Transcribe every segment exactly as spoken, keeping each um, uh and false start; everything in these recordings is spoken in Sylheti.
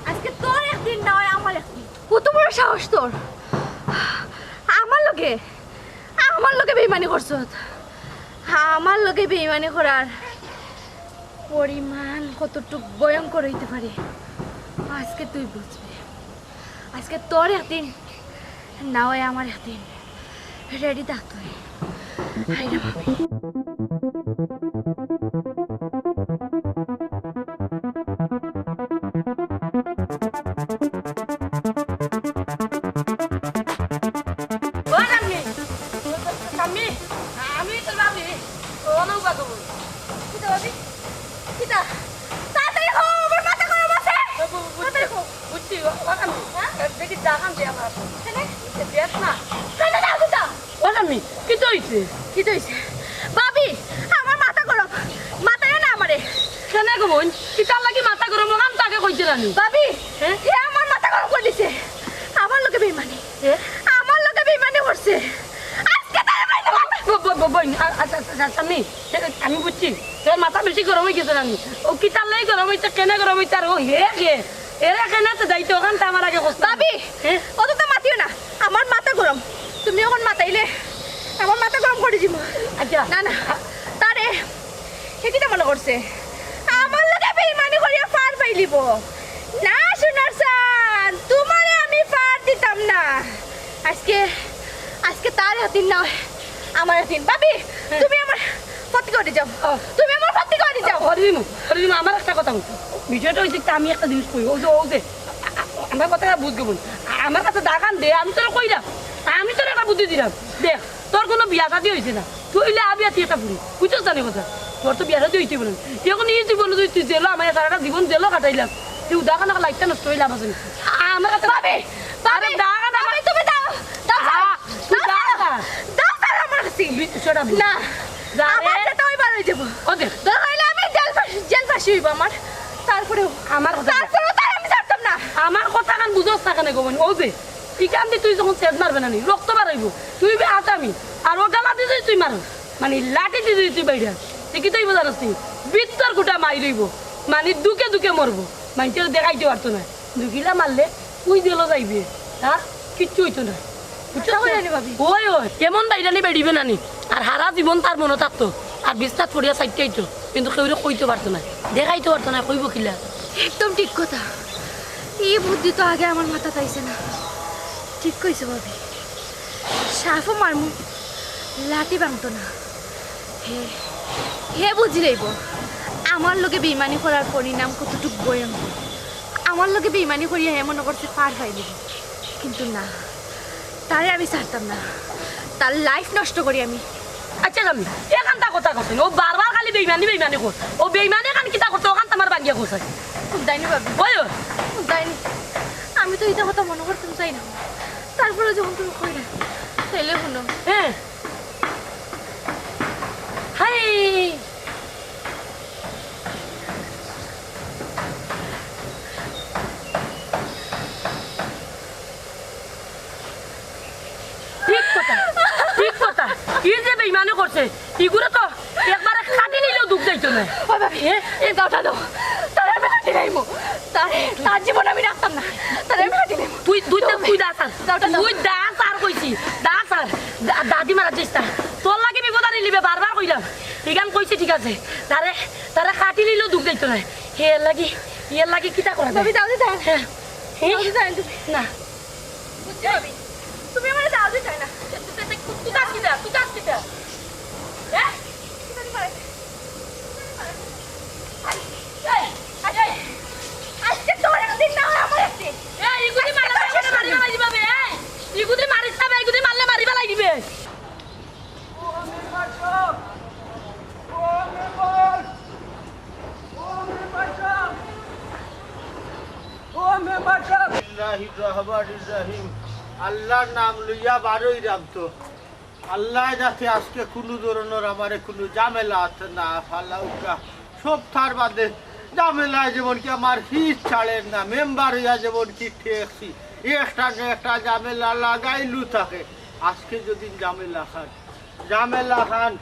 আজকে তোর একদিন না অয় আমার একদিন। কত বড় সাহস তোর? আমার লগে, আমার লগে বেইমানি করছত। আমার লগে বেইমানি করার পরিমাণ কতটুক ভয়ঙ্কর অইতে পারে, আজকে তুই বুঝবে। আজকে তোর একদিন, না অয় আমার একদিন। রেডি থাক তুই। হায় রে বাবা। ও শাম্মী, শাম্মী, আমি তোর ভাবি, ও নৌকা কবুল। কিতা ভাবি? কিতা? তাড়াতাড়ি কও, আমার মাথা গরম আছে। ও, বু-, বুঝছি, তাড়াতাড়ি কও। বুঝছি, ও, ও, আমি, হ্যাঁ? দেখি, দাগান দে আমার। কেনে? এ, দেখ না। কেনে দাও, কিতা? ও শাম্মী, কিতা অইছে? কিতা অইছে? ভাবি, আমার মাথা গরম। মাথায় না আমারে। কেনে গো বইন? কিতার লাগি মাথা গরম? অখান তো আগে কইতে নানি। ভাবি, হ্যাঁ? হে আমার মাথা গরম করি দিছে। আমার লগে বেইমানি। এ? আমার লগে বেইমানি করছে। আজকে তারে মাইরে মাথা ব-, ব-, ব-, বইন, আ-, আ-, আ-, আ-, শাম্মী, এ, আমি বুঝছি। তোর মাথা বেশি গরম অই গেছে নানি। ও কিতার লাগি গরম অইছে, কেনে গরম অইছে, আর ও হে কে? এরে কেনে তো যাইতে, অখান তো আমার আগে কষ্ট। ভাবি, হ্যাঁ? অত তো মাতিও না। আমার মাথা গরম। তুমি অখন মাতাইলে আমার মাথা গরম করি দিমু। আচ্ছা। না, না। তারে হে কিতা মনে করছে? আমার লগে বেইমানি করিয়া পার পাইলিবো। না, সোনার চান, তুমারে আমি পার দিতাম না। আজকে, আজকে তার একদিন না অয়, আমার একদিন। ভাবি, হ্যাঁ। তুমি আমার ফতি করি যাও। ও। তুমি আমার ফতি করি যাও। করি দিমু, করি দিমু। আমার একটা কথা বলছি। বিষয়টা অইছে কি, আমি একটা জিনিস কই, ও যে, ও যে, আ-, আ-, আমার কথাটা বুঝ গো বইন। আ-, আমার কাছে দাগান দে, আমি তোরে কইলাম। আমি তোরে একটা বুদ্ধি দিলাম। দেখ, তোর কোনো বিয়া শাদী অইছে না, তুই অইলে আবিয়া তুই একটা বুড়ি, বুঝছস জানি কথা, তোর তো বিয়া শাদী অইতে বলেন। তুই অখন এই জীবনে যদি তুই জেলো, আমার সারাটা জীবন জেলো কাটাইলাম, তুই উদাহরণ একটা লাইফটা নষ্ট অইলে আমার জন্য। আমার কাছে ভাবি, আরে ভাবি, দাঁড়া না, ভাবি, তুমি দাও, দাও, দাও, দাও, তুই দাও, দাঁড়া। দাও, দাও, আমার কাছে। বি-, shut up। না, যা রে। আমার যেতে ওই বার হয়ে যাবো। ও দেখ। দরকার হইলে আমি জেল ফাঁসি, জেল ফাঁসি হইবো আমার, তারপরেও, আমার কথা তারপরেও তার আমি ছাড়তাম না। আমার কথা কান বুঝোস না কেনে গো বইন? ও যে, ইখান দি তুই যখন সেট মারবে না নি, রক্ত বার অইবো। তুই অইবে আসামি। আর ও গালা দি যদি তুই মারস, মানে লাঠি দি যদি তুই বাইরে আস, তে কিতা অইবো জানোস নি? ভিতর গুটা মাইর অইবো। মানে দুকে দুকে মরবো। মাইনষে দেখাইতে পারতো না। দুকিলা মারলে তুই জেলো যাইবে। আর কিচ্ছু অইতো না। বুঝছো? ওই, ওই, এমন বাইরানি বেড়িবে না নি। আর হারা জীবন তার মনো থাকতো। আর বিছনাত পড়িয়া সাইডটাইতো। কিন্তু কেউরে কইতো পারতো না। দেখাইতো পারতো না, কইবো কিলা? একদম ঠিক কথা। ই বুদ্ধি তো আগে আমার মাথাত আইছে না। ঠিক কইছো ভাবি। সাফও মারমু, লাঠি ভাঙতো না। হে, হে বুঝি লইবো আমার লগে বেইমানি করার পরিণাম কতটুক ভয়ঙ্কর। আমার লগে বেইমানি করিয়া হে মনো করছে পার পাইলিবো। কিন্তু না, তারে আমি ছাড়তাম না। তার life নষ্ট করি আমি। আচ্ছা, আমি এখানটা কথা কছেন, ও বারবার খালি বেইমানি, বেইমানি কর। ও বেইমানি এখান কিতা করছে, ওখান তো আমার বাঙ্গিয়া কছে। হুদাইনি ভাবি। ওই, ওই। হুদাইনি। আমি তো ইতা কথা মনো করতাম চাই না। তারপরে যখন তুমি কইলে, তাইলে হুনো। হ্যাঁ। হাই। ঠিক কথা, ঠিক কথা। ই যে বেইমানি করছে, ইগুরে তো একবারে কাটি নিলেও দুখ যাইতো না। ওই ভাবি, এ? এ দাওটা দাও। তারে আমি কাটি নাইমু। তার, তার জীবন আমি রাখতাম না। তারে আমি কাটি নাইমু। তুই, তুই তো, তুই দা স্যার। দাওটা দাও। তুই দা স্যার কইছি। দা স্যার। দা-, দাদি মারা যাইস না। তোর লাগি বিপদ আনি লিবে, বারবার কইলাম। ইখান কইছি ঠিক আছে। তারে, তারে কাটি নিলেও দুখ যাইতো না। হে এর লাগি, এর লাগি কিতা করা যায়? ভাবি, দাও দি, দাও। হ্যাঁ। না। বুঝছো আমি? তুমি আমারে যাওয়া দিতায় না। তুই কাজ কিতা? তুই কাজ কিতা? হ্যাঁ? এই, এই, এই, আজকে তোর একদিন না হয় আমার একদিন। এই, ইগুদি মারলে মারি ফালাই দিবা বে, এই। ইগুদি মারিস না বে, ইগুদি মারলে মারি ফালাই দিবে। ও মেম্বার সাহেব! ও মেম্বার! ও মেম্বার সাহেব! ও মেম্বার সাহেব! বিসমিল্লাহির রহমানির রহিম। আল্লাহর নাম লইয়া বারইরাম তো। আল্লাহ যাতে আজকে কুনু ধরনর আমারে কুনু ঝামেলাত না ফালাউক্কা। সপ্তাহর বাদে ঝামেলায় যেমন কি আমার ফিস ছাড়ের না, মেম্বার অইয়া যেমন কি ঠেকছি, একটা না একটা ঝামেলা লাগাইলু থাকে। আজকে যদি ঝামেলা খান, ঝামেলা খান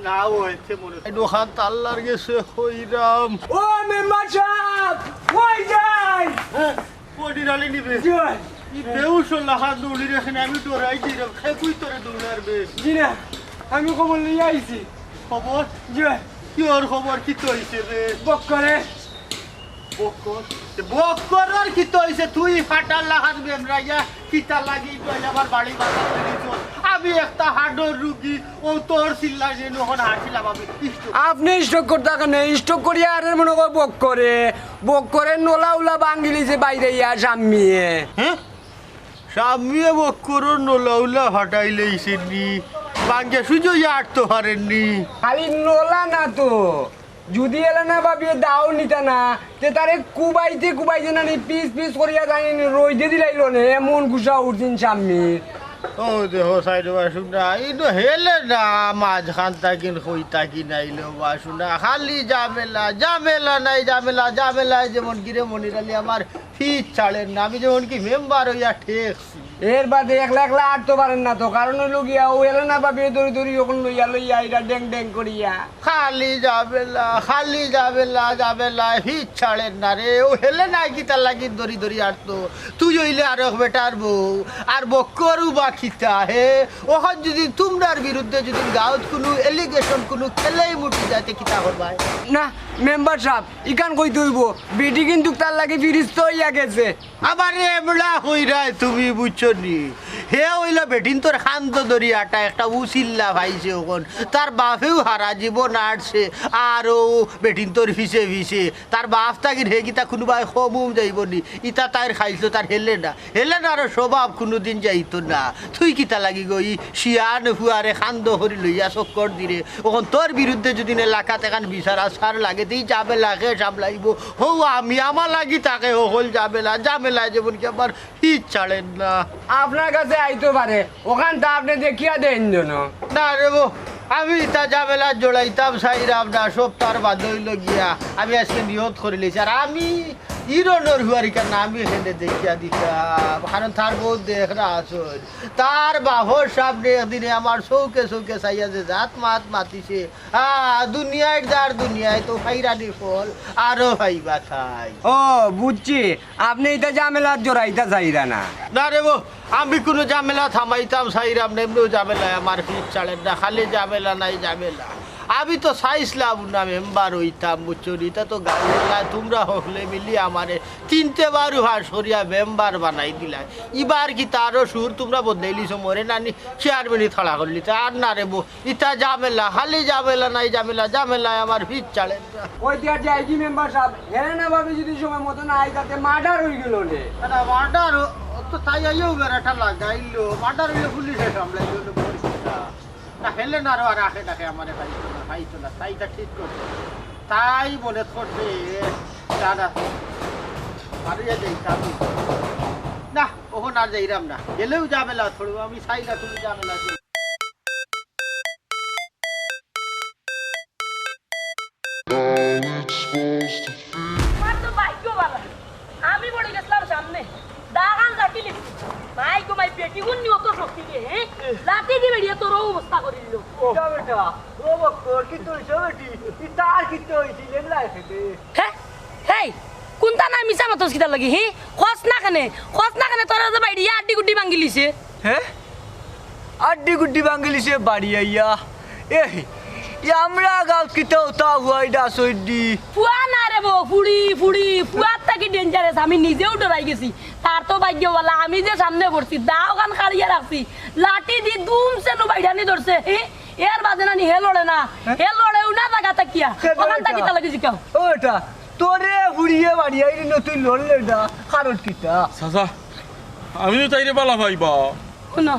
না অইতে মনে হয় দোকান তো আল্লাহর গেছে কইরাম। ও মেম্বার সাহেব, কই যাই? হ্যাঁ, পনির আলি নিবে। জি ভাই। ই বেউস লাখান দৌড়ি রেখে আমি ডরাই দিলাম। খে কই তোরে দৌড়ার বে? জি না, আমি খবর লইয়া আইছি। খবর? জি ভাই। কি ওর খবর? কি তো হইছে রে? বক্করে। বক্কর? তে বক্কর আর কি তো হইছে? তুই ফাটার লাখান বেমরাইয়া কিতা লাগি তুই আমার বাড়ি বাধা দিলি তো? আমি একটা হার্টর রুগী, ও তোর চিল্লা যে নখন হাসিলাম আমি। ইষ্ট। আপনি স্ট্রোক করতে কেন? স্ট্রোক করিয়া আরে মনে কর বক্করে। বক্করে নোলা উলা ভাঙ্গিলিছে বাইরে ইয়া সাম্মিয়ে। হ্যাঁ? সাম্মিয়ে বক্করর নোলা উলা ফাটাইলেইছে নি? ভাঙ্গিয়া সুজো ইয়া আটতো পারেননি। খালি নোলা না তো, যদি এলা না ভাবিয়ে দাও নিতা না, তে তারে কুবাইতে কুবাইতে না নি পিস পিস করিয়া জানি নি রইদে দিলাইলো নে, এমন গুসা উঠছিন সাম্মির। ও দেখো সাইডো বাসু না, এই তো হেলে না, মাঝখান তাকিন কই তাকিন আইলো বাসু না, খালি ঝামেলা, ঝামেলা নাই ঝামেলা, ঝামেলায় যেমন গিরে মনির আলী আমার ফিস ছাড়ের না, আমি যেমন কি মেম্বার হইয়া ঠেকছি। এর বাদে একলা একলা আটতো পারেন না তো, কারণ হইলো গিয়া ও এলা না ভাবিয়ে দড়ি দড়ি ওখান লইয়া লইয়া আইরা ড্যাং ড্যাং করিয়া। খালি ঝামেলা, খালি ঝামেলা, ঝামেলা, ফিস ছাড়ের না রে। ও হেলে না কিতা লাগি দড়ি দড়ি আটতো। তুই হইলে আরক বেটার বউ, আর বক্করু বা কিতা হে। ওখান যদি তোমরার বিরুদ্ধে যদি গাঁওত কুনু allegation কুনু খেলেই মুটি যাইতে কিতা করবায়? না, মেম্বার সাহেব, ইখান কইতে হইব, বেটি কিন্তু তার লাগি ফিরিস্তা হইয়া গেছে। আবার এমলা কইরায় তুমি বুঝছো নি? হে অইলা বেটিন্তর খান্দ ধরি আটা একটা উচিল্লা পাইছে অখন। তার বাপেও হারা জীবন আটছে, আর ও বেটিন্তর পিছে পিছে। তার বাপ থাকি হে কিতা কুনুবায় কম উম যাইব নি? ইতা তাইর খাইছিল, তার হেলে না। হেলে না আর স্বভাব কুনুদিন যাইতো না। তুই কিতা লাগি গো, ই শিয়ান ফুয়ারে খান্দ করি লইয়া চক্কর দিরে। অখন তোর বিরুদ্ধে যদি এলাকাত এখান বিচার আচার লাগে, তুই যাবে লাগে সামলাইব। হো আমি আমার লাগি থাকে হকল যাবে না, ঝামেলায় যেমন কি আমার ফিস ছাড়ের না। আপনার কাছে আইতো পারে, ওখান তো আপনি দেখিয়া দেন যেন। না রে বো, আমি ইতা ঝামেলা জড়াইতাম চাইরাম না, সব তার বাদ হইল গিয়া। আমি আজকে নিয়ত করি লইছি, আর আমি ইরনর হুয়ারি কারণ আমি এখানে দেখিয়া দিতাম, কারণ তার বউ দেখ না আসল, তার বাপর সামনে একদিনে আমার চৌকে চৌকে চাইয়া যে জাত মাত মাতিছে, আ, দুনিয়ার যার দুনিয়ায় তো ফাইরানি ফল আরো ফাইবা থাই। ও, বুঝছি, আপনি ইতা ঝামেলাত জড়াইতা চাইরা না। না রে বো, আমি কুনু ঝামেলা থামাইতাম চাইরাম না, এমনেও ঝামেলায় আমার ফিস ছাড়ের না, খালি ঝামেলা নাই ঝামেলা। আমি তো চাইছিলাম না মেম্বার হইতাম, বুঝছো নি? ইতা তো গাঁওর এলাকায় তোমরা হকলে মিলি আমারে তিনটে বারো হাস করিয়া মেম্বার বানাই দিলায়। ইবার কিতা আরো সুর তোমরা বদলাইলিছো, মরে নানি চেয়ারম্যানি খাড়া করলি, তা আর না রে বো। ইতা ঝামেলা, খালি ঝামেলা নাই ঝামেলা, ঝামেলায় আমার ফিস ছাড়ের না। ওই দিয়া যাই কি মেম্বার সাহেব, হেলে না ভাবি যদি সময় মতো না আই, তাতে মার্ডার হই গেল রে। না, মার্ডার তো তাই আইও বেড়াটা লাগাইলো, মার্ডার হইলে পুলিশে সামলাইলো না পরিস্থিতিটা। না, হেলে না আরো আর আখে ডাকে আমারে পাইতো না, পাইতো না, তাই তা ঠিক করছে। তাই মনে করছে, দাদা, বাড়িয়ে যাইতাম। না, ওখানে আর যাইরাম না, গেলেও ঝামেলা ছড়বো, আমি চাই না তুমি ঝামেলা। আমার তো ভাগ্য ভালা। আমি পড়ি গেছিলাম সামনে। দাগান জাকিলি। মাই গো মাই, বেটি গুন নি অত শক্তি রে, হ্যাঁ? লাঠি দি বেড়িয়ে তোর অবস্থা করিল। ইটা বেটা, ও বক্কর, কিতা অইছে বেটি? ইতার কিতা অইছে? লেমলাই খেতে। হ্যাঁ? হেই, কুনতা না মিছা মাতস কিতার লাগি, হি? কস না কেনে? কস না কেনে তোরা যে বাইরে আড্ডি গুড্ডি ভাঙ্গিলিছে? হ্যাঁ? আড্ডি গুড্ডি ভাঙ্গিলিছে বাড়ি আইয়া। এ, ই আমরা গাঁওত কিতা অতা হুয়াই ডাসইডি? ফুয়া না রে বো, ফুড়ি, ফুড়ি, ফুয়ার থাকি ডেঞ্জারাস, আমি নিজেউ ডরাই গেছি। তার তো ভাগ্য ভালা, আমি যে সামনে পড়ছি, দাও খান কাড়িয়া রাখছি, লাঠি দি দুমছে নু বাইড়ানি ধরছে। হে, এর বাদে নানি হে লড়ে না, হে লড়েউ না জাগা থাকিয়া। হে লড়ে ওখান থাকি না। তার লাগি জিকাও। ও বেটা, তোরে হুড়িয়ে বাড়িয়ে আইলি না, তুই লড়লে না, কারণ কিতা? চাচা, আমি তো তাইরে বালা পাই বা। হুনো,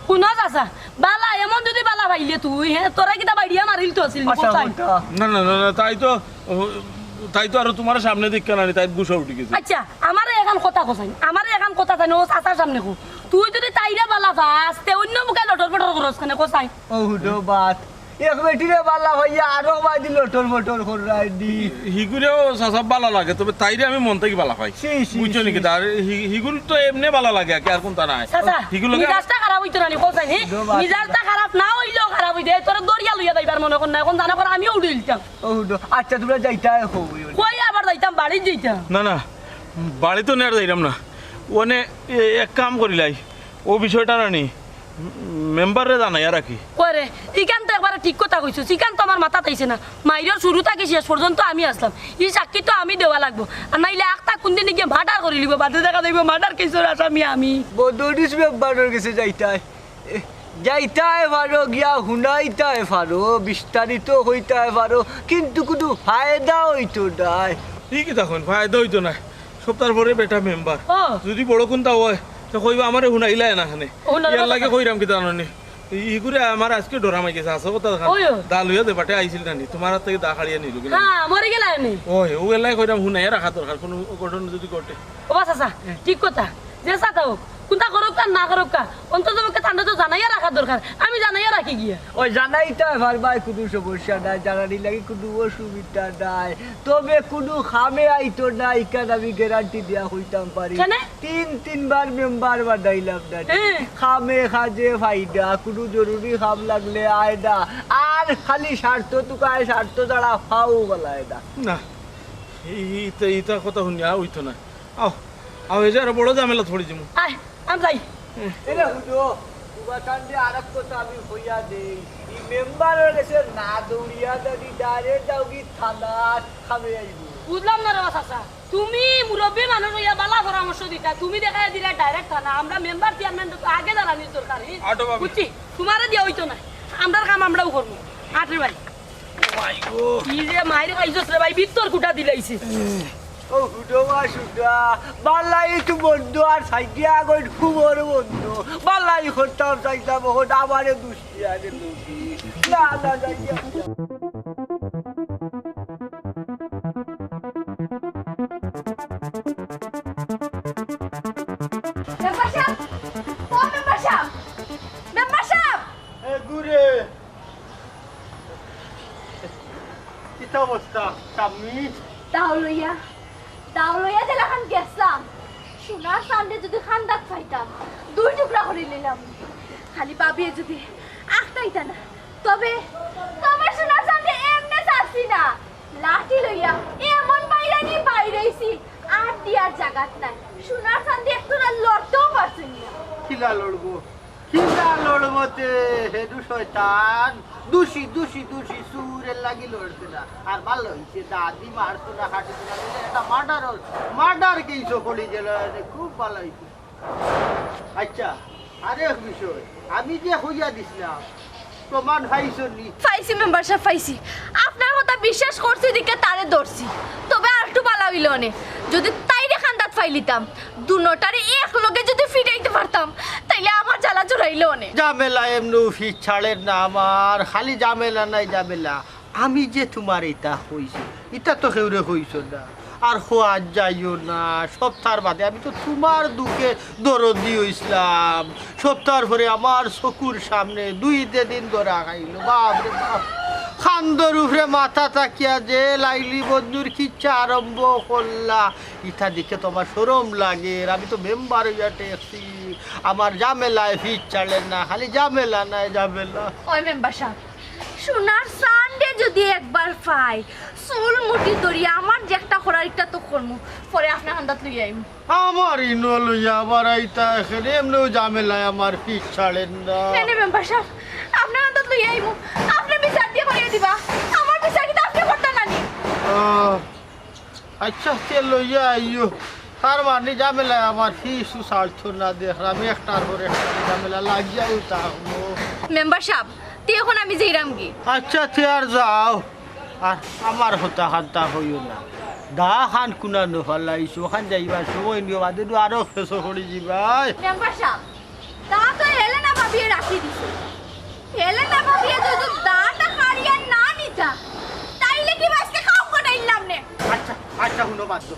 হুনো চাচা, বালা, এমন যুদি বালা পাইলে তুই, হে, তোরে কিতা বাইড়িয়া মারিল তো আছিল নি, আচ্ছা, কোথায়? বেটা। না, না, না, না, তাই তো, ও, তাই তো আরো তুমার সামনে দেখিয়া নানি, তাই গুসা উঠি গেছে। আচ্ছা, আমারে এখান কথা কছাইন, আমারে এখান কথা চাইন, ও চাচার সামনে কো। তুই যুদি তাইরে বালা পাস, তে অন্য মুখে লটর পটর করস কেনে, কছাইন? ও হুডো বাত, এক বেটিরে বালা পাইয়া আরো বাদি লটর মটর কররায় দি। হিগুরেও চাচা বালা লাগে, তবে তাইরে আমি মন থাকি বালা পাই। ছি, ছি, বুঝছো নি ছি। কিতা? আর হি-, হিগুর তো এমনে বালা লাগে, আর কি, আর কুনতা নাই। চাচা, হিগুর লগে মিজাজটা খারাপ অইতো না নি, কছাইন, হি? দো বাদ। মিজাজটা খারাপ না অইলেও খারাপ অইতো। এই তোরে দরিয়া লইয়া যাইবার মনে কর না, এখন জানা কর আমিও উড়ি দিতাম। ও হুডো, আচ্ছা, তুমরা যাইতায় কও। কই আবার যাইতাম, বাড়িত যাইতাম। না, না, বাড়িত তো নে আর যাইরাম না। অনে এ-, এক কাম করিলাই, ও বিষয়টা নানি, মেম্বাররে জানাইয়া রাখি। কই রে, ইখান তো একবারে ঠিক কথা কইছস, ইখান তো আমার মাথাত আইছে না। মাইরর শুরু থাকি শেষ পর্যন্ত আমি আছলাম, ই সাক্ষী তো আমি দেওয়া লাগবো, আর নাইলে আখতা কুনদিন গিয়া মার্ডার করিলিবো, বাদে দেখা যাইবো মার্ডার কেসর আসামি আমি। বদরিস মেম্বারর গেছে যাইতায়, এ, যাইতায় পারো, গিয়া হুনাইতায় পারো, বিস্তারিত কইতায় পারো, কিন্তু কুনু ফায়দা অইতো নায়। ই কিতা কইন, ফায়দা অইতো নায়। সপ্তাহর পরে বেটা মেম্বার। ও। যুদি বড় কুনতা অয়, তে কইবা আমারে হুনাইলায় না কেনে। ও, না, ইয়ার না, লাগি না। কইরাম কিতা জানো নি? ই-, ইগুরে আমার আইজকে ডরামাই গেছে, আছে কথা দেখান। ওই, ওই। দা লইয়া যে বাটে আইছিল নানি, তুমার আত থাকি দা কাড়িয়া নিল কিনা? হ্যাঁ, মরি গেলায় নি। ওই, ও এলাই কইরাম হুনাইয়া রাখা দরকার, কুনু অঘটন যুদি ঘটে। ও বাস, আচ্ছা, ঠিক কথা। যে সাথে হোক, কুনতা করউক্কা না করউক্কা, অন্তত পক্ষে তানরে তো জানাইয়া রাখা দরকার। আমি জানাইয়া রাখি গিয়া। ওই জানাইতায় পারবায়, কুনু সমস্যা নাই, জানানির লাগি কুনু অসুবিধা নাই। তবে কুনু কামে আইতো না, ইখান আমি গ্যারান্টি দিয়া কইতাম পারি। কেনে? তিন তিনবার মেম্বার বানাইলাম না। হ্যাঁ। কামে কাজে ফায়দা, কুনু জরুরি কাম লাগলে আয় না। আর খালি স্বার্থ তুকায়, স্বার্থ ছাড়া ফাও বালায় না। না, ই-, ইতা, ইতা কথা হুনিয়া অইতো না। আও, আও, এই যে আরো বড় ঝামেলাত পড়ি যিমু। আয়, আমি যাই। এরে হুনো, তুমার কান্দে আরেক কথা আমি কইয়া দেই। ই মেম্বারর গেছে না দৌড়িয়া যদি direct যাওগি থানাত কামে আইবো। বুঝলাম না রে বা চাচা, তুমি মুরব্বি মানুষ অইয়া বালা পরামর্শ দিতা, তুমি দেখাইয়া দিলা direct থানা। আমরা মেম্বার চেয়ারম্যান তো আগে জানানির দরকার, হি? আটো ভাবি। বুঝছি, তুমারে দিয়া অইতো না, আমরার কাম আমরাউ করমু। আট রে ভাই। মাই গো। কি যে মাইর খাইছস রে ভাই, ভিতর কুটা দিলাইছে। ও হুডো বা সুডা, বালাই তো বন্ধু আর সাইডে আগর খুবর বন্ধু। বালাই করতাম চাইতাম, ওহন আমারে দুষ দিয়া রে লোকি। না, না, না, না। মেম্বার সাব, ও মেম্বার সাব, মেম্বার সাব। এ গুরে, কিতা অবস্থা, চাম্মি? দাও লইয়া, দাও লইয়া যেলাখান গেছলাম, সোনার চান্দে যুদি কান্দাত পাইতাম, দুই টুকরা করি নিলাম। খালি ভাবিয়ে যুদি আখতাইতা না, তবে, তবে সোনার চান্দে এমনে ছাড়ছি না। লাঠি লইয়া এমন বাইরানি বাইরাইছি, আর দিয়ার জাগাত নাই। সোনার চান্দে একটুরা লড়তেও পারছইন না। কিলা লড়বো? কিলা লড়বো তে, হেডু শয়তান, দুষি, দুষি, দুষি, চুরের লাগি লড়ছে না। আর ভালা অইছে, দাদি মারতো না, কাটিতো না, নাইলে একটা মার্ডার, মার্ডার কেসও পড়ি গেল, খুব ভালা অইছে। আচ্ছা, আরেক বিষয়, আমি যে কইয়া দিছলাম, প্রমাণ পাইছো নি? পাইছি মেম্বার সাব, পাইছি। আপনার কথা বিশ্বাস করছি দেখে তারে ধরছি। তবে আরেকটু ভালা অইলো অনে, যুদি তাইরে কান্দাত পাইলিতাম, দুনোটারে এক লগে যুদি ফিরাইতে পারতাম, তাইলে আমার জ্বালা জুড়াইলো অনে। ঝামেলা এমনেউ ফিস ছাড়ের না আমার, খালি ঝামেলা নাই ঝামেলা। আমি যে তুমারে ইতা কইছি, ইতা তো কেউরে কইছো না। আর কওয়াত যাইও না, সপ্তাহর বাদে আমি তো তুমার দুখে দরদি অইছলাম। সপ্তাহর পরে আমার চকুর সামনে দুই যেদিন ধরা খাইলো, বাপ রে বাপ। কান্দর উপরে মাথা থাকিয়া যে লাইলি বন্ধুর কিচ্ছা আরম্ভ করলা, ইতা দেখে তো আমার শরম লাগের। আমি তো মেম্বার অইয়া ঠেকছি, আমার ঝামেলায় ফিস ছাড়ের না, খালি ঝামেলা নাই ঝামেলা। ওই মেম্বার সাব, সোনার চান্দে যুদি একবার পাই, চুল মুঠি ধরি আমার যে একটা করার একটা তো করমু, পরে আপনার কান্দাত লইয়া আইমু। আমার ইনো লইয়া আবার আইতা এখানে, এমনেউ ঝামেলায় আমার ফিস ছাড়ের না। কেনে মেম্বার সাব, আপনার কান্দাত লইয়া আইমু, আপনে বিচার দিয়া করিয়া দিবা, আমার বিচার কিন্তু আপনে করতা নানি। আহ, আচ্ছা, তে লইয়া আইও। তার মানে ঝামেলা আমার কিছু ছাড়তো না, দেখরাম একটার পর একটা ঝামেলা লাগিয়াউ থাকবো। মেম্বার সাব, তে অখন আমি যাইরামগি। আচ্ছা, তে আর যাও, আর আমার কথা কান্তা কইও না। দা খান কুনা নফালাইছো, অখান যাইবার সময় নিও, বাদে তো আরো ফেসো করি যাইবায়। মেম্বার সাব, তা তো হেলেনা ভাবিয়ে রাখি দিছে। হেলেনা ভাবিয়ে যদি দাটা কাড়িয়া না নিতা, তাইলে কি বাঁচতে খাও কটাইলাম নে। আচ্ছা, আচ্ছা, হুনো বাদ দেও।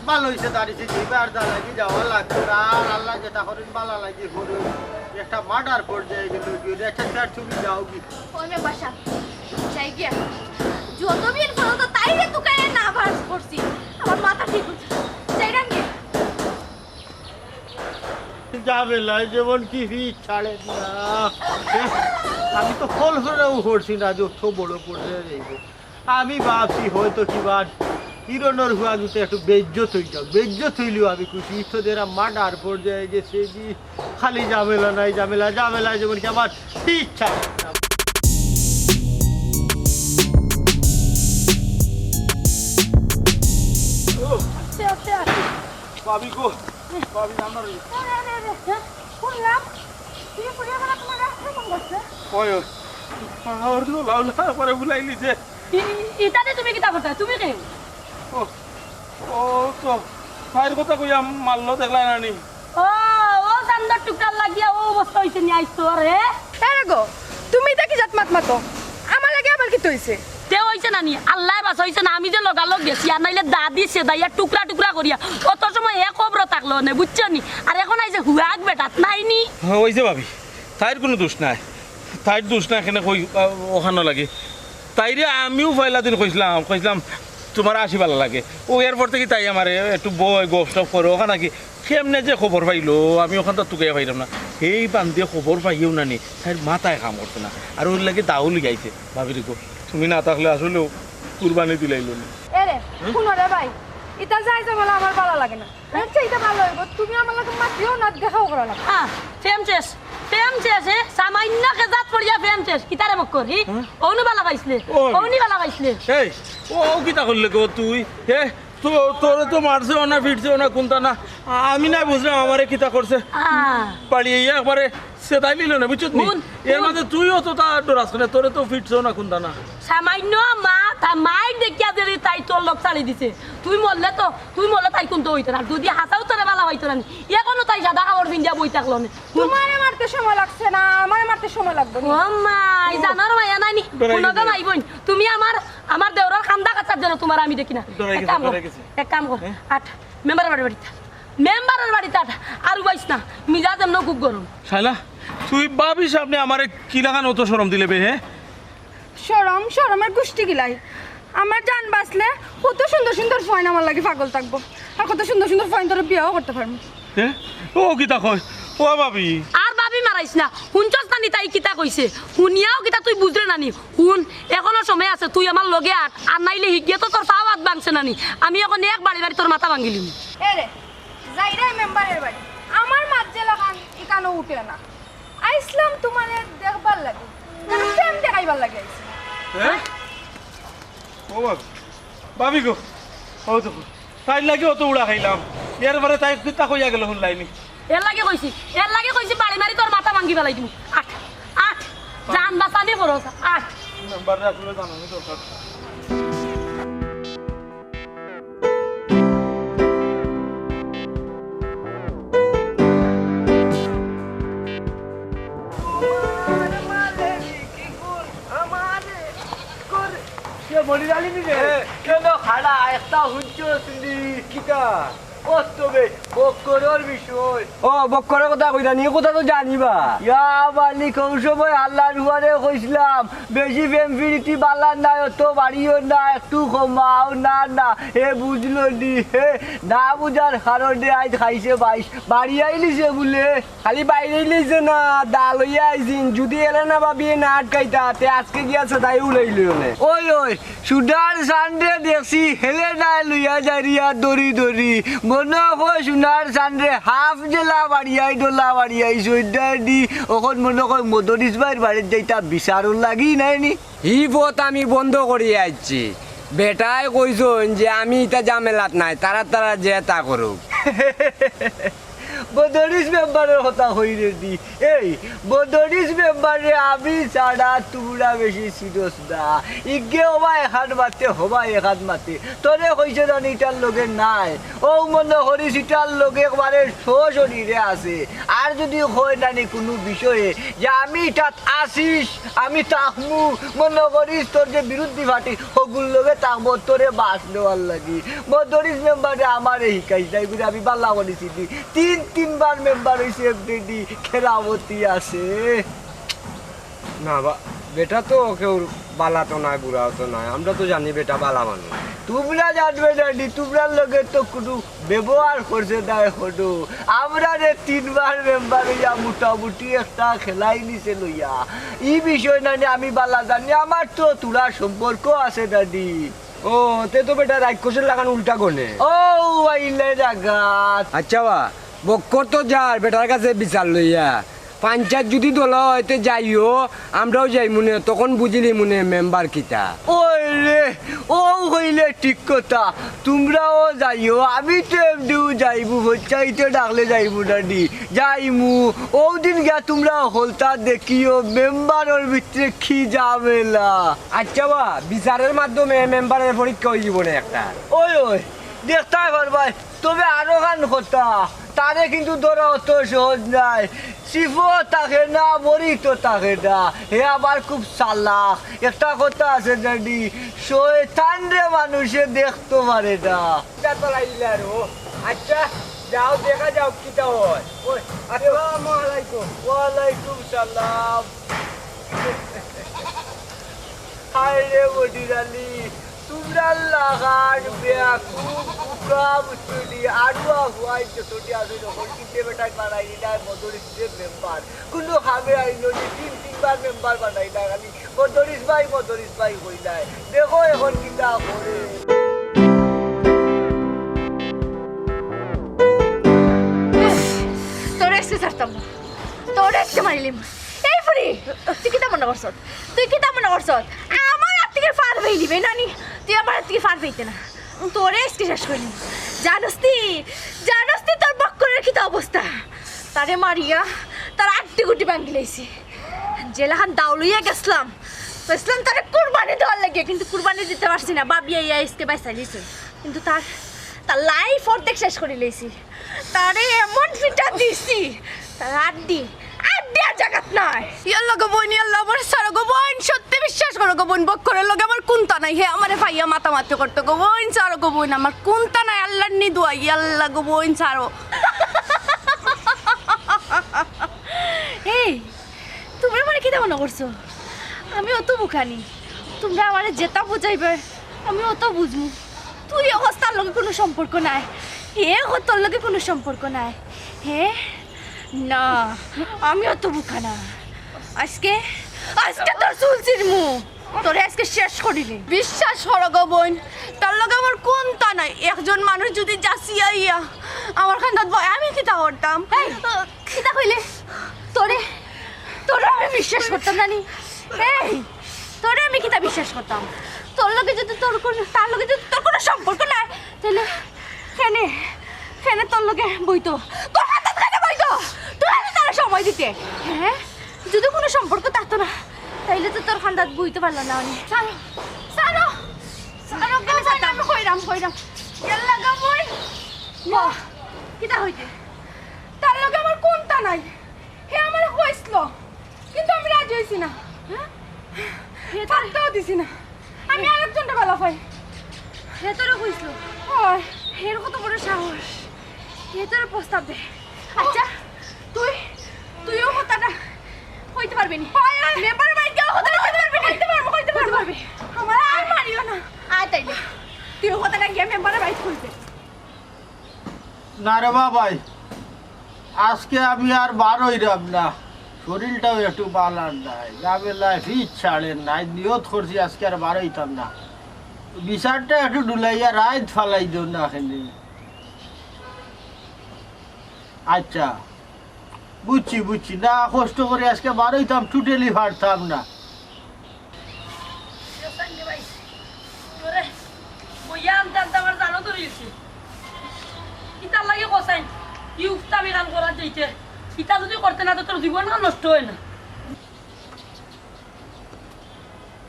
ভালা অইছে দাঁড়িয়েছে, যেবার যা লাগি যাওয়া লাগতো না। আর আল্লাহ যেটা করেন ভালা লাগি করুন। একটা মার্ডার পর্যায়ে গেল কি, আচ্ছা, স্যার, তুমি যাও কি? ওই মেম্বার সাব, যাই গিয়া। যত বিল ফলো তো তাই রে তুকায় না ভাস করছি। আমার মাথা ঠিক হচ্ছে। যাইরাম গিয়া। ঝামেলায় যেমন কি ফিট ছাড়ে না। আমি তো কল্পনাও করছি না যে অত বড় পর্যায়ে যাইব। আমি ভাবছি হয়তো কিবা হিরণর হুয়া গুতে একটু বেইজ্জত হই যাক, বেইজ্জত হইলেও আমি খুশি। ইতো দেরা মার্ডার পর্যায়ে গেছে জি, খালি ঝামেলা নাই ঝামেলা, ঝামেলায় যেমন কি আমার ফিট ছাড়ে না। আস্তে, আস্তে, আস্তে। ভাবি গো, ভাবি রান্না রই। আরে, আরে, আরে, হ্যাঁ? শুনলাম, তুমি পুড়িয়া বেলা তোমার রাখতে মন করছে? ওই, ওই। আর তো লাউলা পরে বুলাইলি যে। ই-, ই-, ইতাতে তুমি কিতা করতায়? তুমি কে? ও, ও তো ভাইর কথা কইয়া মারলো, দেখলায় না নি? ও, ও চান্দর টুকরার লাগিয়া ও অবস্থা হইছে নি আইজ তোর, হে? এরে গো, তুমি ইতা কি জাত মাত মাতো? আমার লাগি আবার কিতা হইছে? তে হইছে না নি? আল্লায় বাঁচাইছে না, আমি যে লগালগ গেছি, আর নাইলে দাদি সেদাইয়া টুকরা টুকরা করিয়া অত সময় হে কবরো থাকলো নে, বুঝছো নি? আর এখন আইছে হুয়াক বেটাত নাই নি? হ্যাঁ, হইছে ভাবি, তাইর কুনু দোষ নাই, তাইর দোষ নাই, কেনে কই, আহ, অখানো লাগে। তাইরে আমিও পয়লা দিন কইছলাম, কইছলাম, "তুমার আশি ভালা লাগে।" ও এরপর থাকি তাই আমারে একটু বয়, গফ-সফ করে, অখান নাকি কেমনে যে খবর পাইলো, আমি অখান তো তুকাইয়া পাইরাম না। এই বান্দিয়ে খবর পাইয়াও না নি, তাইর মাথায় কাম করছে না। আর ওর লাগি দাও লইয়া আইছে। ভাবিরে গো, তুমি না থাকলে আসলেও কুরবানি দিলাইলো নি। এরে, হুনো রে ভাই, ইতা যাই ঝামেলা আমার ভালা লাগে না। এর চাইতে ভালা অইবো, তুমি আমার লগে মাতিও না, দেখাও করা না। আহ, প্রেম শেষ, প্রেম শেষ, হে? সামান্য খেজাত পড়িয়া প্রেম শেষ। কিতারে বক্কর, হি? হ্যাঁ? অউনি ভালা পাইছলে, ওই। অউনি ভালা পাইছলে। এই, ও, ও কিতা করলে গো তুই? হে? তো, তোরে তো মারছেও না, ফিটছেও না, কুন্তা না। আ-, আমি না বুঝলাম আমারে কিতা করছে। আহ। বাড়ি আইয়া একবারে সেদাই নিল না, বুঝছত নি? হুন, এর হুন। মাঝে তুইও তো তার ডরাস না, তোরে তো ফিটছেও না, কুন্তা না। সামান্য মা, তা মাইর দেখিয়া যে তাই তোর লগ ছাড়ি দিছে। তুই মরলে তো, তুই মরলে তাই কুন্তা হইতো না। যদি হাছাউ তোরে ভালা পাইতো না নি, এখনো তাই সাদা কাপড় পিন্দিয়া বই থাকলো নে। তুমারে মারতে সময় লাগছে না, আমারে মারতে সময় লাগবো নি। ও মা, এই জানোর মায়া নাই নি? ডরাই গেছে। হুনো গো মাই বইন, তুমি আমার, আমার দেওরর কান্দা কাছার জন্য তুমারে আমি দেখি না। ডরাই এক গেছে, কাম কর, ডরাই গেছে। এক কাম কর, হ্যাঁ? আট, মেম্বারর বাড়িত আট। মেম্বারর বাড়িত আট, আর উবাইস না, মিজাজ এমন খুব গরম। শালা, তুই ভাবির সামনে আমারে কি লাখান অত শরম দিলে বে, হ্যাঁ? শরম, শরমর গুষ্টি গিলাই। আমার জান বাঁচলে কত সুন্দর সুন্দর ফুয়াইন আমার লাগি পাগল থাকবো, আর কত সুন্দর সুন্দর ফুয়াইন তোরে বিয়াও করতে পারমু। এ? ও কিতা কয়? ও ভাবি। আর ভাবি মারাইস না। হুনছস না নি তাই কিতা কইছে? হুনিয়াও কিতা তুই বুঝরে না নি? হুন, এখনো সময় আছে, তুই আমার লগে আট। আর নাইলে হিগিয়ে তো তোর পাও আত ভাঙছে না নি। আমি এখন এক বাড়ি বাড়ি তোর মাথা ভাঙিলিমু। এরে, যাইরায় মেম্বারর বাড়ি। আমার মাত যে লাখান ইকানো উঠে না। আইসলাম তুমারে দেখবার লাগি, না প্রেম দেখাইবার লাগি আইছি। হ্যাঁ? ও বাবা, ভাবি গো, ও তো তাইর লাগি অত উড়া খাইলাম, এর বাদে তাই কিতা কইয়া গেল হুনলায় নি? এর লাগি কইছি, এর লাগি কইছি, বাড়ি মারি তোর মাথা ভাঙ্গি ফালাই দিমু। আট, আট, জান বাঁচানি খরচ, আট। মেম্বাররে আসলে জানানি দরকার। এ, মনির আলী নি রে? এ, কেন খাড়া? একটা হুনছো শুনি। কিতা? ও তো বে, বক্করর বিষয়। ও, বক্করর কথা কইরা নি, কথা তো জানিবা। ইয়া মালিক, কোন সময় আল্লাহর হুয়ারে কইছিলাম, বেশি প্রেম পিরিতি বালা নায়, অত বাড়িও না, একটু কমাও, না, না, হে বুঝলো নি, হে না বুঝার কারণে আইজ খাইছে বাইশ, বাড়ি আইলিছে বুলে। খালি বাইরে লইছে না, দা লইয়া আইছিন। যদি এলে না ভাবিয়ে না আটকাইতা, তে আজকে গিয়া সেদাই উড়াইল অনে। ওই, ওই, সোনার চান্দরে দেখছি, হেলে নাই লইয়া যাইরিয়া দড়ি দড়ি। মনে হয় সোনার চান্দরে হাফ জেলা বাড়িয়াই ডোলা বাড়িয়াই সৈদ্যায় দি, অখন মনে হয় মদরিস ভাইর বাড়িত যাইতা বিচারর লাগি নায় নি? হি পথ আমি বন্ধ করিয়া আইছি। বেটায় কইছইন যে আমি ইতা ঝামেলাত নাই, তারা তারা যে তা করুক। বদরিস মেম্বারর কথা কই রে দি। এই বদরিস মেম্বাররে আমি ছাড়া তুমরা বেশি চিনছ না। ইগে হবা এখান মাতে, হবা এখান মাতে। তোরে কইছে জানি ইটার লগে নাই। অউ মনো করিস ইটার লগে একবারে সশরীরে আছে। আর যুদি কয় নানি কুনু বিষয়ে যে আমি ইটাত আছিস, আমি থাকমু, মনো করিস তোর যে বিরুদ্ধী পার্টি, হগুর লগে থাকমু তোরে বাঁশ দেওয়ার লাগি। বদরিস মেম্বারে আমারে হিকাইস নাই, ইগুরে আমি বালা করি চিনি। তিন তিনবার মেম্বার অইছে এমডি, কেরামতি আছে। না বা, বেটা তো কেউর বালা তো নায়, বুড়াও তো নায়, আমরা তো জানি বেটা বালা মানুষ। তুমরা জানবে না নি, তুমরার লগে তো কুনু ব্যবহার করছে না এখনো। আমরারে তিনবার মেম্বার অইয়া মোটামুটি একটা খেলাই নিছে লইয়া। ই বিষয় নানি আমি বালা জানি, আমার তো থুড়া সম্পর্ক আছে নানি। ও, তে তো বেটা রাক্ষসর লাখান উল্টা গনে। ও, আইলে জাগাত। আচ্ছা বা, বক্কর তো যার বেটার কাছে বিচার লইয়া। পঞ্চায়েত যুদি দলা অয় তে যাইও, আমরাও যাইমুনে, তখন বুঝিলিমুনে মেম্বার কিতা। ওই রে, অউ কইলে ঠিক কথা। তুমরাও যাইও, আমি তো এমডিও যাইমু, পঞ্চায়েতে ডাকলে যাইমু নানি। যাইমু, অউ দিন গিয়া তুমরা হকলতা দেখিও, মেম্বারর ভিতরে কি ঝামেলা। আচ্ছা বা, বিচারর মাধ্যমে মেম্বারর পরীক্ষা অইযিবো নে একটা। ওই, ওই, দেখতায় পারবায়। তবে আরোখান কথা, তারে কিন্তু ধরা অত সহজ নায়। ছিপও থাকে না, বড়িত থাকে না। হে আবার খুব চালাক। একটা কথা আছে জানি, শয়তানরে মানুষে দেখতো পারে না। ইটা তো লাইলা রো। আচ্ছা, যাও দেখা যাউক কিতা অয়। ওই, আসসালামু আলাইকুম। ওয়ালাইকুম সালাম। হায় রে বডির আলী, তুমরার লাখান বেয়াকুব, বুকা, বুঝছনি, আড়ুয়া হুয়াই যতটি আছে, যখন কিনতে বেটায় পারাই নাই, বদরিস মেম্বার। কুনু কামে আইলো নি, তিন তিনবার মেম্বার বানাইলা, খালি বদরিস ভাই, বদরিস ভাই কইলায়। দেখো এখন কিতা করে। তোরে আজকে ছাড়তাম না, তোরে আজকে মারিলিমু। এই ফুরি, তুই কিতা মনো করছস? তুই কিতা মনো করছস? আমার আত থাকি ফার পাইলিবে নানি? তুই আমার আত থাকি ফার পাইতে না। তোরে আজকে শেষ করিলিমু। জানোস নি, জানোস নি তোর বক্করের কিতা অবস্থা? তারে মারিয়া তার আড্ডি গুড্ডি ভাঙ্গিলাইছি। যেলাখান দাও লইয়া গেছলাম, গেছলাম তারে কুরবানি দেওয়ার লাগি, কিন্তু কুরবানি দিতে পারছি না। ভাবিয়ে আইয়া আজকে বাইচাইলিছে, কিন্তু তার, তার লাইফ অর্ধেক শেষ করিলাইছি। তারে এমন ফিটা দিছি, তার আড্ডি, আড্ডি আর জাগাত নাই। ইয়াল্লা গো বইন, ইয়াল্লা, আমারে ছাড়ো গো বইন, সত্যি বিশ্বাস করো গো বইন, বক্করের লগে আমার কুন্তা নাই, হে আমারে পাইয়া মাতামাতি করতো গো বইন, ছাড়ো গো বইন, আমার কুন্তা নাই, আল্লার নি দোয়াই, ইয়াল্লা গো বইন, ছাড়ো। এই, তুমরা আমারে কিতা মনো করছো? আমি অত বুকানি, তুমরা আমারে যেতা বুঝাইবায়, আমি অতা বুঝমু। তুই অস তার লগে কুনু সম্পর্ক নাই, হে অস তোর লগে কুনু সম্পর্ক নাই। হে? না, আমি অত বুকা না। আজকে, আজকে তোর চুল ছিড়মু, তোরে আজকে শেষ করিলিমু। বিশ্বাস করো গো বইন, তার লগে আমার কুন্তা নাই। একজন মানুষ যুদি যাচিয়া আইয়া আমার কান্দাত বয়, আমি কিতা করতাম? এই, কিতা কইলে? তোরে, তোরে আমি বিশ্বাস করতাম না নি। এই, তোরে আমি কিতা বিশ্বাস করতাম? তোর লগে যুদি তোর কুনু, তার লগে যুদি তোর কুনু সম্পর্ক নাই, তাইলে কেনে, কেনে তোর লগে বইতো? তোর কান্দাত কেনে বইতো? তুই আগে তারে সময় দিতে। হে? যুদি কুনু সম্পর্ক থাকতো না, তাইলে তো তোর কান্দাত বইতো পারলা না অনে। ছাড়ো, ছাড়ো, ছাড়ো, কেনে ছাড়তাম? আমি কইরাম, কইরাম। ইয়াল্লা গো বইন। বাহ, কিতা কইতে? তার লগে আমার কুন্তা নাই। হে আমারে কইছিল, কিন্তু আমি রাজি অইছি না। হে? হে তো থাকতেও দিছি না। আমি আরেকজনরে ভালা পাই। হে তোরে কইছিল? অয়। হের কত বড় সাহস। হে তোরে প্রস্তাব দে। আচ্ছা, তুই, তুই অউ কথাটা কইতে পারবে নি? অয়, অয়। মেম্বারর বাড়িত গিয়া অউ কথাটা কইতে পারবে নি? কইতে পারবো, কইতে পারবো। আমার আর মারিও না। আয় তাইলে। তুই অউ কথাটা গিয়া মেম্বারর বাড়িত কইবে। না রে বাবাই, আজকে আমি আর বার অইরাম না, শরীরটাও একটু বালা নাই, ঝামেলায় ফিট ছাড়ের না, নিয়ত করছি আজকে আর বার অইতাম না। বিচারটা একটু ঢুলাইয়া রাইত ফালাই দেও না কেনে। আচ্ছা, বুঝছি, বুঝছি, না কষ্ট করি আজকে বার অইতাম, totally পারতাম না। ইটা, ইটা যদি করতে না তো তোর জীবন আর নষ্ট হয় না।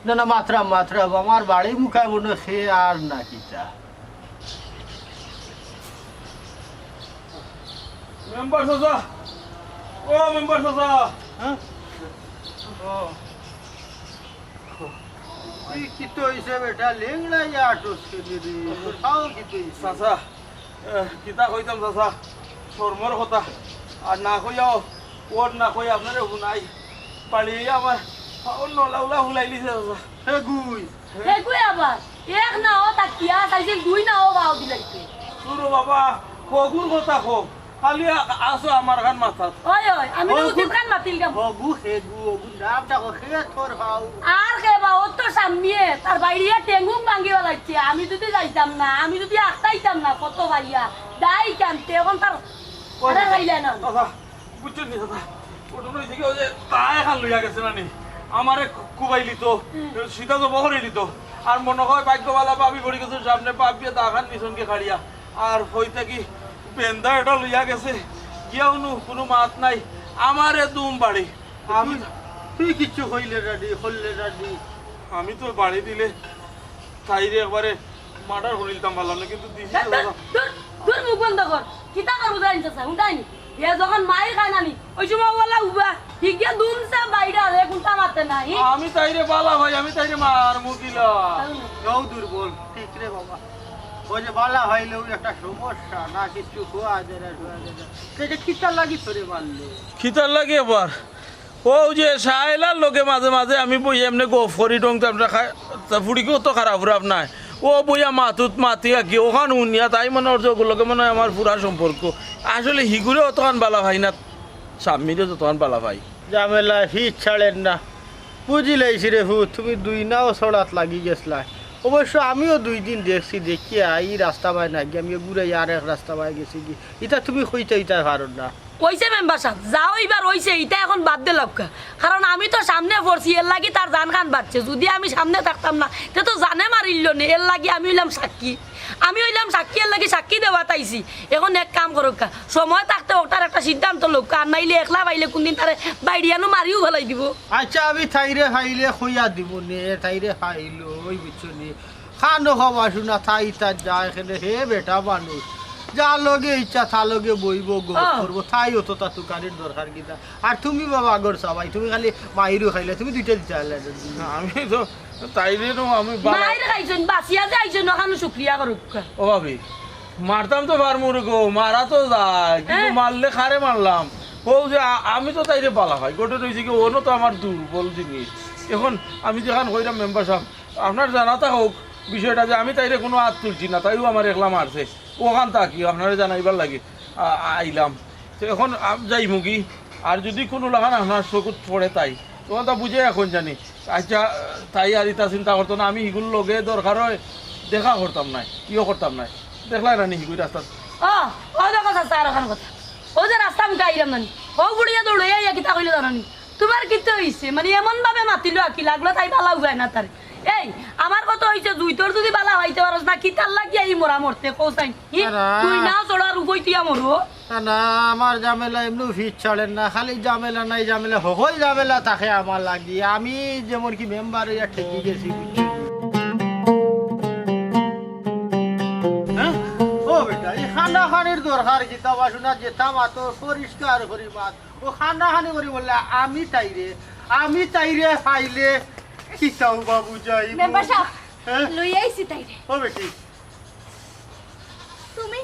না, না, মাতরাম, মাতরাম, আমার বাড়ি মুখায় মনে হয় সে আর না কিতা। মেম্বার চাচা, ও মেম্বার চাচা। হ্যাঁ? ও। ই কিতা অইছে বেটা? লেংড়াইয়া আটস কেনে রে? তোর পাও কিতা অইছে? চাচা, এ, কিতা কইতাম চাচা, শরমর কথা। আর না কইয়াও, ওর না কই আপনারে হুনাই। বাড়ি আমার পাওর নলা উলা হুলাইলিছে চাচা। হে গুই। হে গুই আবার? এক না ও তাকিয়া চাইছিল, দুই না ও বাও দিলাইছে। তোর বাবা, হগুর কথা কও। খালি আ-, আসো আমার খান মাথাত। ওই, ওই, আমি তো হগু, উচিত খান মাতিল গাম। হগু, হেগু, হগু, নাম ডাকো, হে তোর হাউ। আর কে বা, ও তো সামনে, তার বাইরে টেঙ্গুম ভাঙ্গি ওলাইছে। আমি যদি যাইতাম না, আমি যদি আখতাইতাম না, কত ভাইয়া, দাই কানতে, এখন তার ওই আরে খাইলে না। দাদা, বুঝছেন নি দাদা? ঘটনা হইছে কি, ওই যে তাই খান লইয়া গেছে না নি? আমারে কু-, কুবাইলি তো, হুম। সিধা তো বহরিলি তো। আর মনে হয় ভাগ্য ভালা ভাবি পড়ি গেছে সামনে, ভাবিয়ে দা খান নিছনকে খাড়িয়া। আর হইতে কি বেন্দা এটা লইয়া গেছে, গিয়া উনু কোনো মাত নাই, আমারে দুম বাড়ি। আমি তুই, তুই কিচ্ছু কইলে না রে, করলে না রে। আমি তো বাড়ি দিলে তাইরে একবারে মার্ডার করিলতাম পারলাম না, কিন্তু দিছি দূর, তো দূর, বাবা। দূর, দূর, মুখ বন্ধ কর। কিতা কর বুঝাইন চাচা, হুনতাইনি। এ যখন মাইর খায় না নি, ওই সময় ওলা উবা, ঠিক গিয়া দুমসা বাইরে আরে কোনটা মারতে নাই। আমি তাইরে বালা ভাই, আমি তাইরে মার মুখিলা। তাও দুর্বল, ঠিক রে বাবা। ওই যে বালা হইলেও একটা সমস্যা, না কিছু খোয়া যায় না, খোয়া যায় না। তো এটা কিতার লাগি ধরে মারলো? কিতার লাগি আবার? ও যে শাহেলার লগে মাঝে মাঝে আমি বই এমনে গফ করি ডং, তা আমরা খাই, তা ফুড়িকেও তো খারাপ ফুরাপ নাই। ও বইয়া মাতুত মাতি আর কি, ওখান উনিয়া তাই মনে হয় ওগুলোকে মনে হয় আমার পুরা সম্পর্ক। আসলে হিগুরে অতখান বালা ভাই না, সাম্মিরে যতখান বালা ভাই। ঝামেলা হিচ ছাড়েন না। বুঝিলাইছি রে ফু, তুমি দুই নাও ছড়াত লাগি গেছলা। অবশ্য আমিও দুই দিন দেখছি, দেখিয়া এই রাস্তা বায় না গিয়া আমি ঘুরাই আর এক রাস্তা বায় গেছি কি। ইতা তুমি কইতে ইতা পারো না। কইছে মেম্বার সাব, যাও ইবার অইছে, ইতা এখন বাদ দে লাউক্কা। কারণ আমি তো সামনে পড়ছি, এর লাগি তার জান খান বাঁচছে। যদি আমি সামনে থাকতাম না, তে তো জানে মারিল্লো নে, এর লাগি আমি অইলাম সাক্ষী। আমি অইলাম সাক্ষী, এর লাগি সাক্ষী দেওয়াত আইছি। এখন এক কাম করুক্কা, সময় থাকতে ওটার একটা সিদ্ধান্ত লউক্কা, আর নাইলে একলা পাইলে কোনদিন তারে বাইড়িয়ানো মারিও ফেলাই দিব। আচ্ছা, আমি তাইরে পাইলে কইয়া দিব নে, তাইরে পাইলো, ওই বুঝছো নি? খানো খাওয়া শুনা, তাই তার যা এখানে, হে বেটা মানুষ, যা লগে ইচ্ছা তা লগে বইব, গপ আহ। করব, তাই অত তা তুকানির দরকার কিতা? আর তুমি বাবা আগর সবাই, তুমি খালি মাইরু খাইলে, তুমি দুইটা দিতে পারলে না। আমি তো তাইরে নো, আমি বালা- মাইর খাইছইন, বাঁচিয়া যে আইছইন, ওখানে শুক্রিয়া করুক। ও ভাবি, মারতাম তো পারমু রে গো, মারা তো যায়, কিন্তু হ্যাঁ। মারলে খারে মারলাম। ও যে আ-, আমি তো তাইরে বালা ভাই, ঘটনা হইছে কি, ওনো তো আমার দুর্বল জিনিস। এখন আমি যেখান কইরাম মেম্বার সাব, আপনার জানাতা হোক বিষয়টা যে আমি তাইরে কোনো আত তুলছি না, তাইও আমার একলা মারছে। ওখান থাকি আপনারে জানাইবার লাগি আ-, আইলাম। তো এখন আম-, যাইমুগি। আর যদি কোনো লাখান আপনার চকুত পড়ে তাই, তখন তা বুঝে এখন জানি। আচ্ছা, তাই আর ইতা চিন্তা করতো না, আমি হিগুর লগে দরকার হয় দেখা করতাম না, ইয়ে করতাম না। দেখলাই না নি হিগুই রাস্তাত? ও, ও দেখো চাচা, আর ওখান কথা। ও যে রাস্তা মুখে আইলাম না নি, ও বুড়িয়া দৌড়ে আইয়া কিতা কইলো জানো নি? তোমার কিতা হইছে? মানে এমন ভাবে মাতিলো আর কি লাগলো, তাই বালা উবায় না তার। এই, আমার কথা হইছে, জুই তোর যদি বালা হইতে পারস না, কিতার লাগিয়া এই মরা মরতে কৌসাইন? হি? না। তুই না চড়ার উভয় তুই মরো। না, না, আমার ঝামেলা এমনিও ফিট ছাড়েন না, খালি ঝামেলা নাই ঝামেলা, হকল ঝামেলা থাকে আমার লাগি। আমি যেমন কি মেম্বার হইয়া ঠেকি গেছি, বুঝছো? হ্যাঁ? ও বেটা, এই খানা খানির দরকার কিতা বা শোনা যেতাম, অত পরিষ্কার করি মাত। ও খানা খানি করি বললে, আমি তাইরে, আমি তাইরে পাইলে কিতাও বাবু যাই। মেম্বার সাব, হ্যাঁ? লই আইছি তাইরে। ও বেটি। তুমি,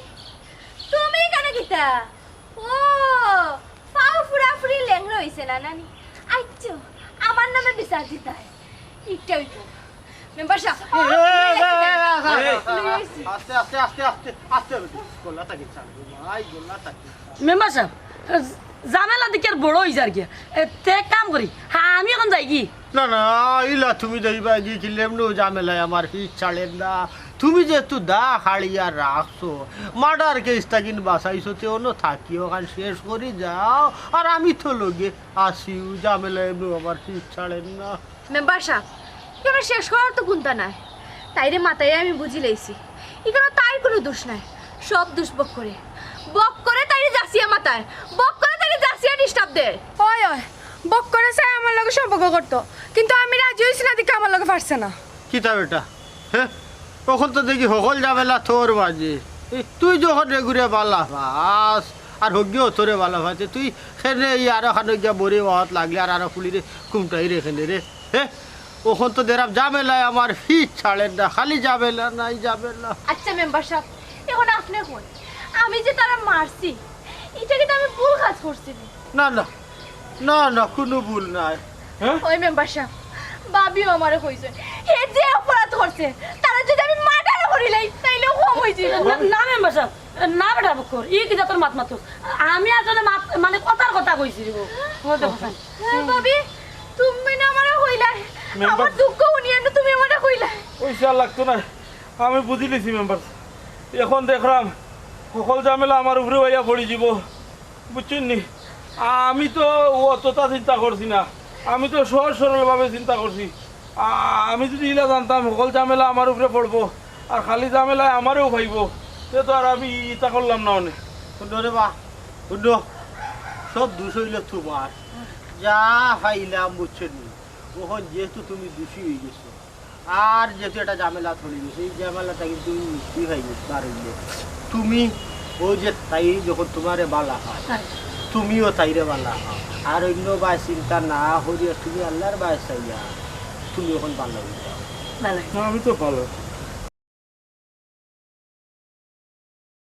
তুমি এখানে কিতা? ও, পাও ফুরাফুরি লেংড়া হইছে না নানি? আইচ্ছো, আমার নামে বিচার দিতায়। ইটা হইব। মেম্বার সাব, এ, এ, এ, এ, এ, এ, লই আইছি। আস্তে, আস্তে, আস্তে, আস্তে, আস্তে, আস্তে, গলা থাকি ছাড়, ভাই, গলা থাকি। মেম্বার সাব, ঝামেলা দেখি আর বড় হই যার গিয়া। এ, তে এক কাম করি, হ্যাঁ, আমি এখন যাই কি? না, না, ইলা তুমি যাইবা কি, কি লেমনু ঝামেলায় আমার ফিট ছাড়েন না। তুমি যেহেতু দা খাড়িয়া রাখছো, মার্ডার কেস থাকি বাঁচাইছো, তে অন্য থাকি ওখান শেষ করি যাও। আর আমি তো লগে আসিউ, ঝামেলা এমনু আমার ফিট ছাড়েন না। মেম্বার সাব, ইখানো শেষ করার তো কুন্তা নাই। তাইরে মাতাইয়া আমি বুঝি লাইছি, ইখানো তাইর কুনু দোষ নাই, সব দোষ বক্করে। বক্করে তাইরে যাস দিয়া মাতায়, বক্করে তাইলে যাচিয়া ডিস্টার্ব দে। ওই, ওই, বক্করে চায় আমার লগে সম্পর্ক করতো, কিন্তু আমি রাজি অইছি না, দেখি আমার লগে পারছে না। কিতা বেটা? হে? অখন তো দেখি হকল ঝামেলা তোর মাঝে। এই তুই যখন এগুরে বালা পাস, আর হগিও তোরে বালা পাইছে, তুই কেনে ই আরো খানো গিয়া বড়ি বাওয়াত লাগলে আর আরো ফুলিরে কুমটাইরে কেনে রে? হে? অখন তো দেখরাম ঝামেলায় আমার ফিছ ছাড়ের না, খালি ঝামেলা নাই ঝামেলা। আচ্ছা মেম্বার সাব, অখন আপনে কইন, আমি যে তারে মারছি, ইটা কিন্তু আমি ভুল কাজ করছি নি? না, না, না, না, কুনু ভুল নাই। হ্যাঁ? ওই মেম্বার সাব, ভাবিও আমারে কইছে, হে যে অপরাধ করছে, তারে যদি আমি মার্ডারও করিলাই, তাইলেও কম অইযিবো। না, না মেম্বার সাব, না বেটা বক্কর, ই কিতা তোর মাত মাতস? আমি আসলে মাত, মানে কথার কথা কইছি রে। হ্যাঁ, ভাবি, তুমি না আমারে কইলায়, মেম্বার আমার দুঃখ হুনিয়া না তুমি আমারে কইলায়। অইছে, আর লাগতো না, আমি বুঝিলিছি মেম্বার। অখন দেখরাম হকল ঝামেলা আমার উপরে আইয়া পড়িযিবো, বুঝছইন নি? আমি তো অতটা চিন্তা করছি না, আমি তো সহজ সরলভাবে চিন্তা করছি। আ-, আমি যদি ইলা জানতাম হকল ঝামেলা আমার উপরে পড়বো আর খালি ঝামেলায় আমারেউ পাইবো, তে তো আর আমি ইতা করলাম না অনে। হুনো রে বা, হুনো, সব দুষ অইলো তুমার। যা পাইলাম, বুঝছো নি? অখন যেহেতু তুমি দুষী অইগেছো, আর যেহেতু একটা ঝামেলা চলি গেছে, এই ঝামেলাটা কিন্তু তুমি মুক্তি পাইবে, পারবে। তুমি ওই যে তাই যখন তুমারে বালা পায়, তুমিও তাইরে বালা পাও। আর অন্য বায় চিন্তা না করিয়া তুমি আল্লার বায় চাইয়া তুমি অখন বালা অইযাও। না, আমি তো বালা।